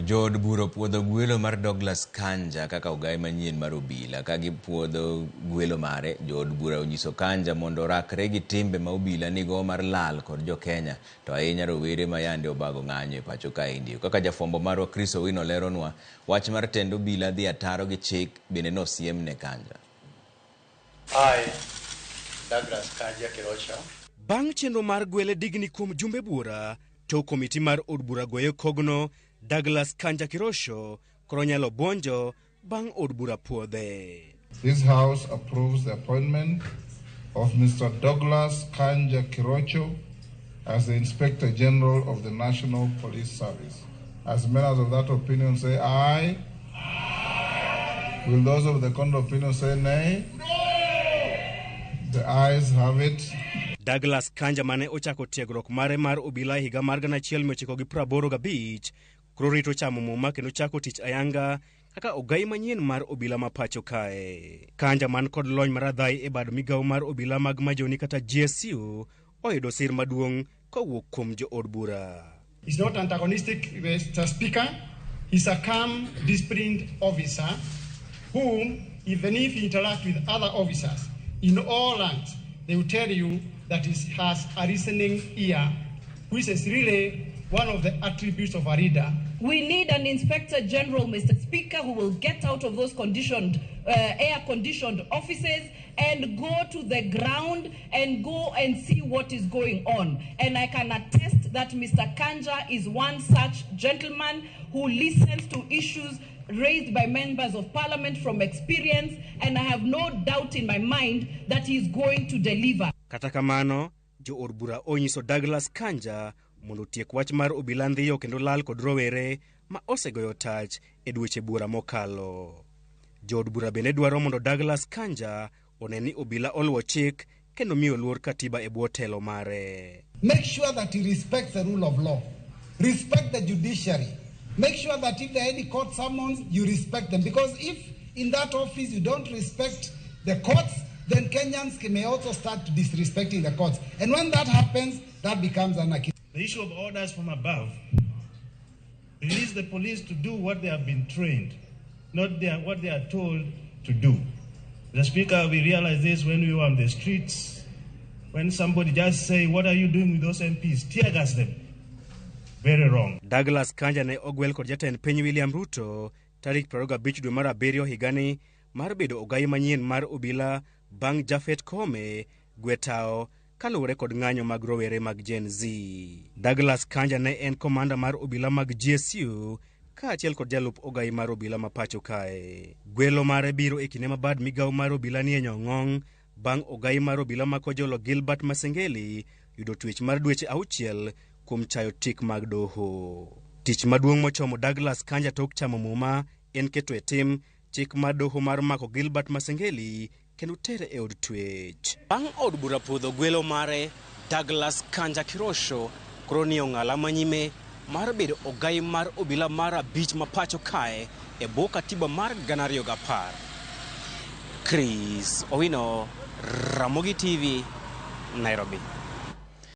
Jood bura opuodho gwelo mar Douglas Kanja kaka ogai manyien mar obila. Ka gipuodho gwelo mare, jood bura onyiso Kanja mondo orakre gi timbe ma obila nigo mar lal kod jokenya, to ahinya rowere ma yande obago ng'anyo e pacho kaendi. Kaka jafwambo marwa Chris Owino leronwa, wach mar tend obila dhi ataro gi chik bende nosiem ne Kanja. I, Douglas Kanja Kirocho. Bang' chenro mar gwele digni kuom jumbe buora, to komiti mar od bura goyo kogno Douglas Kanja Kirosho koro nyalo buonjo bang' od bura puodhe. This House approves the appointment of Mr. Douglas Kanja Kirocho as the Inspector General of the National Police Service. As members of that opinion say aye. Will those of the contrary opinion say nay? The ayes have it. Douglas Kanja mane ochako tiegruok mare mar obila e higa mar 1985 koro rito chamo muma kendo chako tich ayanga kaka ogai manyien mar obila ma pacho kae. Kanja man kod lony maradhai e bad migawo mar obila mag majoni kata GSU oyudo sir maduong' kowuok kuom jood bura. He's not antagonistic, Mr. Speaker. He's a calm, disciplined officer who, even if he interacts with other officers in all ranks, they will tell you that he has a listening ear, which is really one of the attributes of a leader. We need an inspector general, Mr. Speaker, who will get out of those conditioned, air-conditioned offices and go to the ground and go and see what is going on. And I can attest that Mr. Kanja is one such gentleman who listens to issues raised by members of parliament from experience, and I have no doubt in my mind that he is going to deliver. Kata kamano, jood bura onyiso Douglas Kanja mondo otiek wach mar obila ndhiyo kendo lal kod rowere ma osegoyo tach e dweche buora mokalo. Jood bura bende dwaro mondo Douglas Kanja one ni obila oluwo chik kendo miyo luor katiba e bwo telo mare. Make sure that he respects the rule of law, respect the judiciary. Make sure that if there are any court summons, you respect them. Because if in that office you don't respect the courts, then Kenyans may also start disrespecting the courts. And when that happens, that becomes anarchy. The issue of orders from above, release the police to do what they have been trained, not what they are told to do. The Speaker, we realized this when we were on the streets, when somebody just say, what are you doing with those MPs? Tear gas them. Very wrong. Douglas Kanja ne ogwel kod jatend piny William Ruto tarik 25 dwe mar abiriyo higani mar bedo ogai manyien mar obila bang' Japhet Koome gwetao kaluwore kod ng'anyo mag rowere mag Gen Z. Douglas Kanja ne en komanda mar obila mag GSU kaachiel kod jalup ogai mar obila ma pacho kae. Gwelo mare biro e kinde ma bad migawo mar obila nie nyong'ong' bang' ogai mar obila ma Kojolo Gilbert Masengeli yudo twech mar dweche 6 kuom chayo tik mag doho. Tich maduong' mochomo Douglas Kanja tok chamo muma en keto e tim chik mar doho mar mako Gilbert Masengeli kendo tere e od twech. Bang' od bura puodho gwelo mare, Douglas Kanja Kirosho koro ni ong'ala manyime mar bedo ogai mar obila mar 5 ma pacho kae e bwo katiba mar 2010. Chris Owino, Ramogi TV, Nairobi.